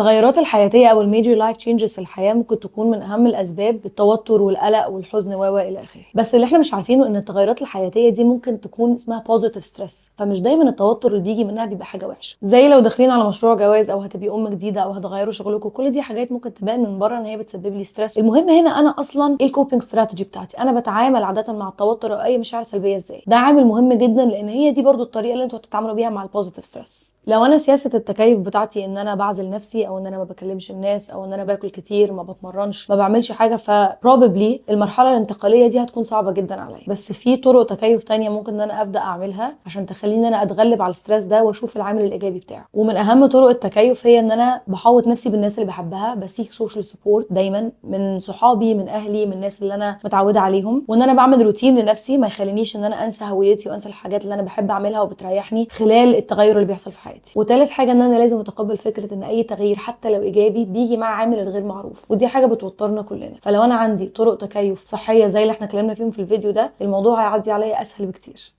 التغيرات الحياتية او ال major life changes في الحياة ممكن تكون من اهم الاسباب التوتر والقلق والحزن و الى اخره. بس اللي احنا مش عارفينه ان التغيرات الحياتية دي ممكن تكون اسمها positive stress، فمش دايما التوتر اللي بيجي منها بيبقى حاجة وحشه. زي لو داخلين على مشروع جواز، او هتبقي ام جديده، او هتغيروا شغلكم، كل دي حاجات ممكن تبان من بره ان هي بتسبب لي stress. المهم هنا انا اصلا ايه ال coping strategy بتاعتي؟ انا بتعامل عادة مع التوتر او اي مشاعر سلبية ازاي؟ ده عامل مهم جدا، لان هي دي برضو الطريقة اللي انتوا هتتعاملوا بيها مع ال positive stress. لو انا سياسة التكيف بتاعتي ان انا بعزل نفسي، او ان انا ما بكلمش الناس، او ان انا باكل كتير، ما بتمرنش، ما بعملش حاجه، ف probably المرحلة الانتقالية دي هتكون صعبة جدا عليا. بس في طرق تكيف تانية ممكن ان انا ابدا اعملها عشان تخليني ان انا اتغلب على ال stress ده واشوف العامل الايجابي بتاعه. ومن اهم طرق التكيف هي ان انا بحوط نفسي بالناس اللي بحبها، ب seek social support دايما من صحابي، من اهلي، من الناس اللي انا متعوده عليهم، وان انا بعمل روتين لنفسي ما يخلينيش ان انا انسى هويتي وانسى الحاجات اللي انا بحب اعملها وبتريحني خلال التغير اللي بيحصل في حياتي. وتالت حاجة ان انا لازم اتقبل فكرة ان اي تغيير حتى لو ايجابي بيجي مع عامل الغير معروف، ودي حاجة بتوترنا كلنا. فلو انا عندي طرق تكيف صحية زي اللي احنا اتكلمنا فيهم في الفيديو ده، الموضوع هيعدي عليا اسهل بكتير.